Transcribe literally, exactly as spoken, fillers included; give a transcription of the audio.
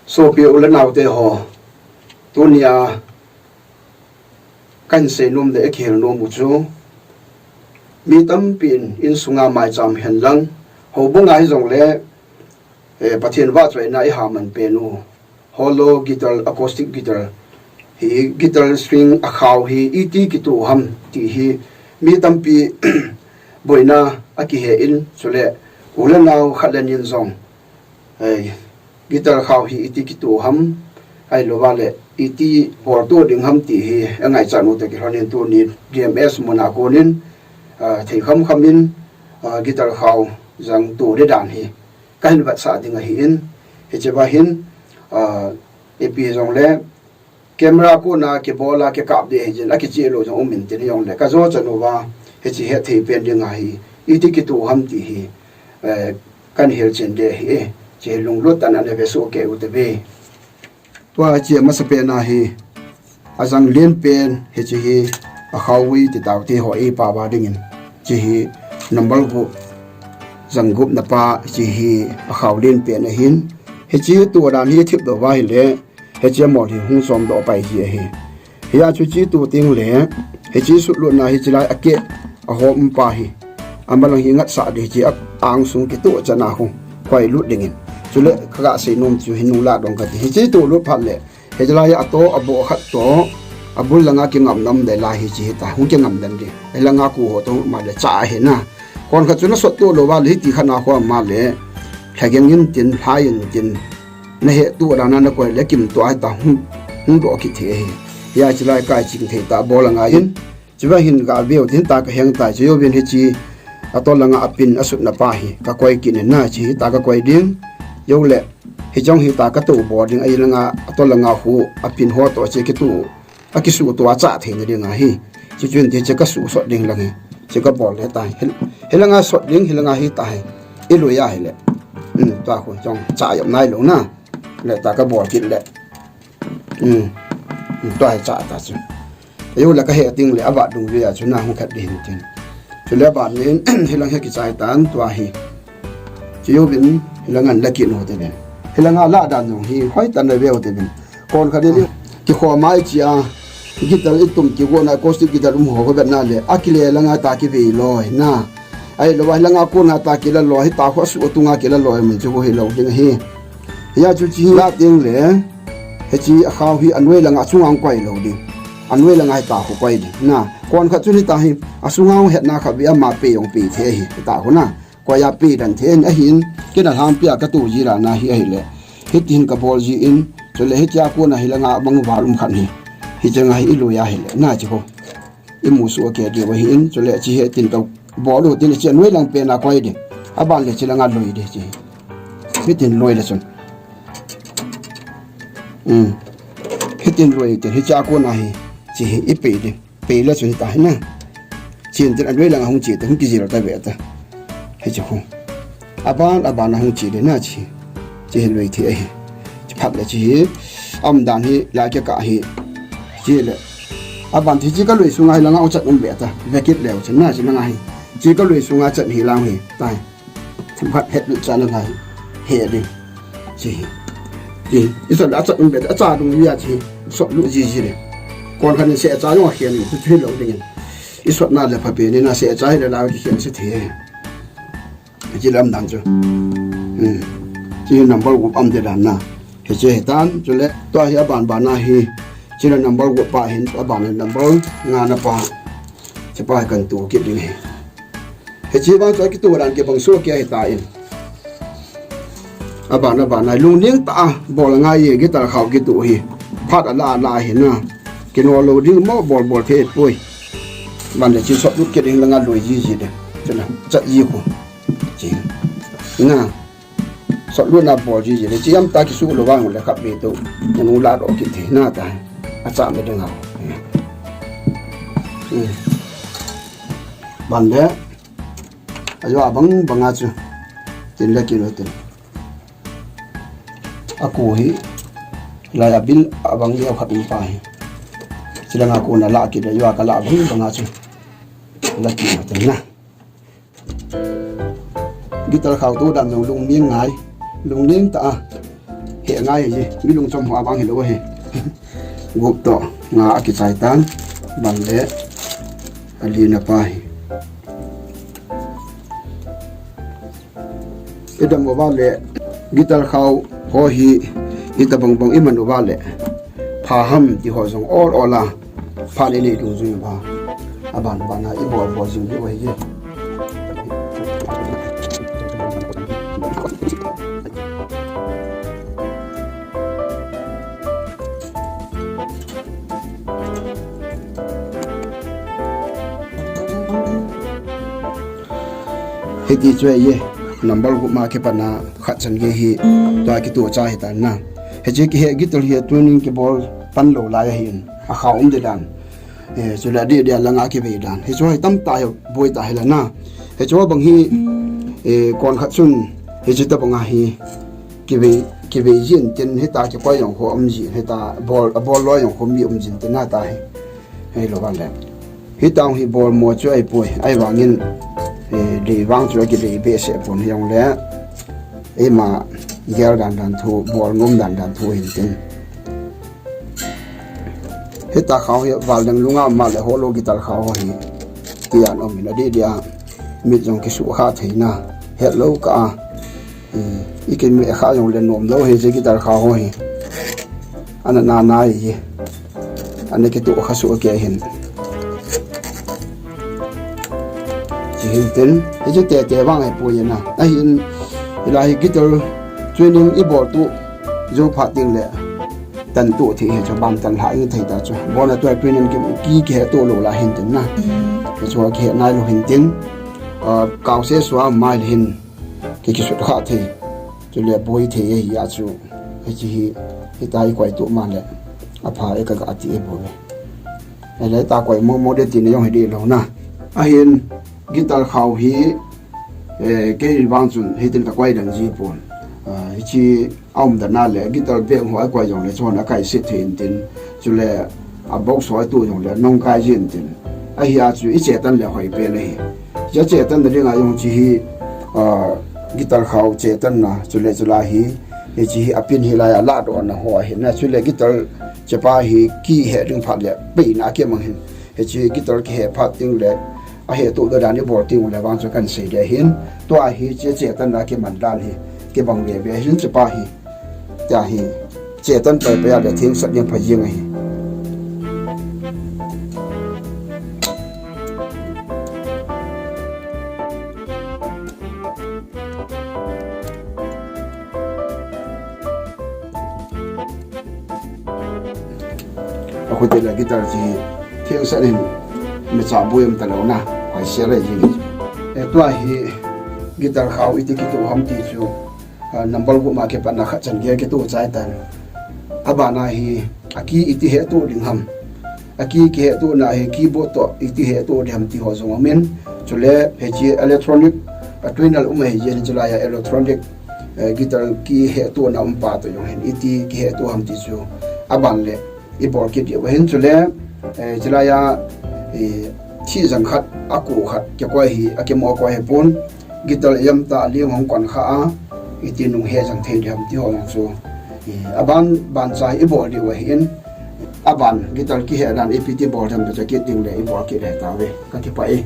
Sopi u le naote ho, tunia kahin seinom le kihil nom u chu, mi tampin insunga maicham hen lang, houbunga hijongle, eh, Pathen vahchoina iha man pen u, hollow guitar, acoustic guitar, hi guitar string akhao hi iti kituh ham ti hi mi tampi boina akihe in, chule u le nao khat le ni in jong, eh, guitar khao hi iti kituh ham, ahilouva le iti boltuh ding ham ti hi angaichat u toh kilhonin tuni D M S muna konin, ah, thei khamkham in, ah, guitar khao jong tuh ding dan hi kahin vetsah ding ahin, hiche va hin, ah, ipi jongle camera kona kibol a kikap ding ahi jeh in akicheh lou jong um intin, hijongle kajo chan uva hiche hetthei pen ding ahi, iti kituh ham ti hi, eh, kahin hilchen ding ahi, hiche lunglut tah in ana vesoh kei u te ve. Tua hiche amasapen a hi, ajang len pen hiche hi, akhao ui ti taute ho eipao va dingin, hiche hi number gup, jang gupna pa hiche hi akhao len pen ahin, hiche tuh dan hi thipdoh uva ahile, hiche amol hi hung chomdoh pai ji ahi. Hia chu hiche tuh tengle, hiche sutlutna hiche lai akeh, ahom um pa hi, amalang hi ngatsah ding hiche a angsung kituh chan a khu koilut dingin, chule kaga seinom chu hi nunglah dong kati, hiche tuh lut phat le, hiche lai a atoh aboh khat toh, abul langa kingam nam de lai hiche hita, hung kingam den ding, hilanga ku ho toh ma le cha ahina. Konkhat chu nasot tuh louva le hiti khat na khu ama le, lhageng intin, lhai intin, nahet tuh dan a nakoi le kimtua hita hung, hung doh kit thei ahi. Hia hiche lai kai ching thei tah bol angai in, hiche va hin gaveu tin, hita kaheng tai, hiche jouvin hiche atol langa apin asutna pa hi kakoi kit in na, hiche hita kakoi ding, joule hiche jong hita katou bol ding, ahilanga atol langa khu apin ho toh hiche kituh, akisuhtuh a chah theina ding ahi. Hiche chun hiche kasuh sot ding lang hi, hiche kabol le tai, hi, hilanga sot ding, hilanga hita hi ilui ahile, um, tua khu jong chah jom nailou na, le ta kabol kit le, um, tua hi chah ta chu, ajoule kahe tengle avat dungjuia chu na hung khat ding hin tin, chule avat nin hilang hi kichai tan tua hi. Chujouvin hilang an la kit u te ven, hilanga lah dan jong hi hoitah in aveu te ven. Konkhat in kikhom a iche a guitar itum kigona, acoustic guitar um ho kavetna le akile langa ta kivei loi na, ahilouva hilanga kona ta kila loi, hita khu asuh tunga kila loi mun chu khu hilou ding ahi. Hia chu hiche hi lah tengle, hiche akhao hi anoi langa achunga hung koi lou ding, anoi langa hita khu koi ding na. Konkhat chun hita hi asunga hung hetna khatvei ama pei jong pei thei ahi, hita khu na, koi a pei dan thei ahin, kei na lhangpi a katou ji dan a hi ahile, hiti hin kabol ji in, chule hitia kona hilanga abang val um khat hi, hiche nga hi ilui ahile na, hiche khu imu soh kei kei u ahin, chule hiche hi tin kabol u tin, hiche anoi lang pen a koi ding, aban le hiche langa lui ding, hiche hitin lui le chun, um, hitin lui tin, hichea kona hi hiche hi ipei ding, pei le chun hita hi na, chen tin anoi langa hung che ta, hung kijil ta ve ta, hiche khu aban aban a hung che ding na, hiche, hiche hi lui thei ahi. Hiche phat le hiche hi aumdan hi lai kikah hi, hiche le aban hiche kalui sunga hilanga achat um ve ta, ve kit leu chun na, hiche langa hi, hiche kalui sunga chat hi lang hi tai, themkhat hetlut cha langa hi he ding, hiche hi, isot le achat um ve ta, acha dungjuia hiche sotlut jiji le, konkhat in sehcha jong akhen in, chu hilou dingin, isotna le phapen in asehcha hile la kikhen se thei. Hiche lam dan chu, um, hiche number gup um te dan na, hiche hitan, chule tua hi aban ban a hi, hiche le number gup pa hin, aban le number nga na pa, hiche pa hi kahin tu kit ding ahi. Hiche vang chu akitu dan kibang soh kei ahitan, aban aban a lungleng tah a bol angai e, guitar khao kituh hi, phat ala ala hi na, kinol lou ding mo, bol bol thei poi. Ban le hiche sotlut kit ding langa lui jiji ding, chule chat ji khu, hiche na, sotlutna bol jiji le, hiche amta kisuh lou vang le khatvei toh nanu ladoh kit thei na ta, acham le ding a, um, ban le ajo abang banga chu tin le kilo tin, aku hi, lai abil abang leu khat um pa hi, hiche langa kona la kit le, ajo kala abang banga chu la kit u tin na. Guitar khao tu dan jong lungleng ngai, lungleng tah a He ngai hi, mi lungchom ho abang hilou hi. Gup toh nga akichai tan, ban le ali na pa hi. Idam uva le, guitar khao ho hi, itobang bang iman uva le, pha ham ti ho jong ol ol a, pha le le dung jong ba. Aban ban a ibol bol jing le uva hi. Hiti chu ahi, number gup ma kipatna khat chan gei hi, tua kitoh cha hi tan na. Hiche kihe guitar hi tunin kibol pan lou lai ahin, akhao um ding dan. Eh, chule adeh deh a langa kivei dan. Hichu hi tamtah hi boi ta hi la na. Hichu bang hi, eh, kon khat chun, hiche tobang a hi, kivei, kivei jin tin hita kikoi jong ho um jin, hita bol, bol loi jong ho mi um jin tin na ta hi. Hilou vang le. Hita hi bol mo chu ahipoi, ahivangin, eh, dei vang chu akidei behseh pon hijongle. Eima gel dan dan thu, bol nom dan dan thu hin tin. Hita khao hi val dang lunga ma le hollow guitar khao hi. Tia nom in adeh deh a mit jong kisu kha thei na. Hetlou kah a. Hmm, ikin me kha jong le nom lou hi hiche guitar khao ho hi. Ana na na hi. Ana kitoh kha su ke hin. Chi hin tin, hiche tete vang ahipoi na. Ahin, hilai hi guitar training ibol tu jou phat ding le. Tan tu thei hi chu ban tan lha in thei ta chu. Bol na tu training ki, ki kihe tu lou la hin tin na. Hichu kihe nai lou hin tin. Ah, kau se sua mai hin. Ki kisut kha thei. Chule boi thei ahi a chu. Hiche hi, hita ikoi tu ma le. Apha e ka ga ti e boi. Ahile ta koi mo mo ding tina jong hi ding lou na. Ahin guitar khao hi, eh, kei vang chun hitin ka koi dan ji pon. Ah, hiche aum dan a le guitar beng ho akoi jong le chun akai set thei in tin. Chule a box ho tu jong le nung kai jin tin. Ahi a chu iche tan le hoi pen ahi. Hiche che tan na ding a jong hiche hi, ah, guitar khao che tan na, chule chule hi, hiche hi a pin hilai a la doh na ho ahi na, chule guitar chepa hi kihe ding phat le, pei na kimang hin. Hiche guitar kihe phat ding le, ahe tu dan dan ibol ding le vang chu kan sei le hin, tua hi che che tan na kiman dan hi, kibang ve ve hin chepa hi. Tia hi, che tan pai pai a le theng sat jeng phai jeng ahi. Akhu te le guitar chi theng sat in me cha boi um ta lou na, hoi se le jing. E tua hi guitar khao iti kitoh ham ti chu. Ah, number gup ma kipatna khat chan gei kitoh chai tan. Abana hi, a key iti he toh ding ham. A key kihe toh na hi keyboard toh iti he toh ding ham ti ho jong um in. Chule, hiche electronic, a tuinal um ahi jeh in chulai a electronic, eh, guitar key he toh na um pa toh jong hin. Iti kihe toh ham ti chu. Aban le. Ibol kit diu ahin chule, eh, chulai a, eh, thih jang khat, a ko khat, kikoi hi, akimo koi hi pon, guitar iam ta, ling hong kon kha a, iti nung he jang thei diam ti ho jong chu. Eh, aban, ban cha ibol diu ahin, aban, guitar kihe dan ipi ti bol diam ti cha kit ding le, ibol kit le ta ve, ka kipah e.